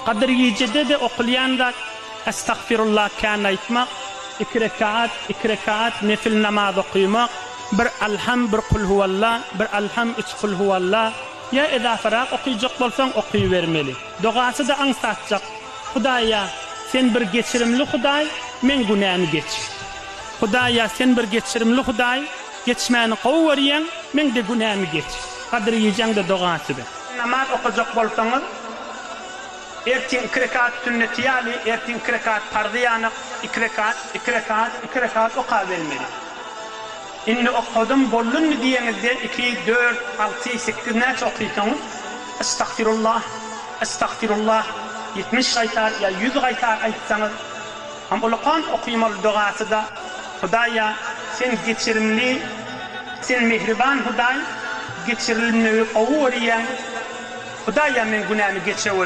Gadyr gijede-de okulýan zat Estagfirullah kän aýtmak, iki rekaat, iki rekaat nefil namaz okymak, bir Alham, bir Kulhuwalla, bir Alham, üç Kulhuwalla, ýa ezafarak okyjak bolsaň okybermeli. Dogasy-da aňsatjak, Hudaýa, Sen bir geçirimli Hudaý, meň günämi geç. Hudaýa, Sen bir geçirimli Hudaý, geçmäni gowy görýäň, meň-de günämi geç. Gadyr gijäň-de dogasy be. Namaz okajak bolsaňyz, ertin iki rekat sünneti ýaly, ertin iki rekat parzy ýanak, iki rekat, iki rekat, iki rekat okabermeli. Indi okadym, boldy indi diýeňizde iki, dört, alty, sekiz näçe okysaňyz, Estagfirullah, Estagfirullah 70 gaýtar ýa 100 gaýtar aýtsaňyz, Ham ulakan okymaly dogasy-da, Hudaýa, Sen geçirimli, Sen mähriban Hudaý, geçirilmegi gowy görýäň, Hudaýa meň günämi geçeweri.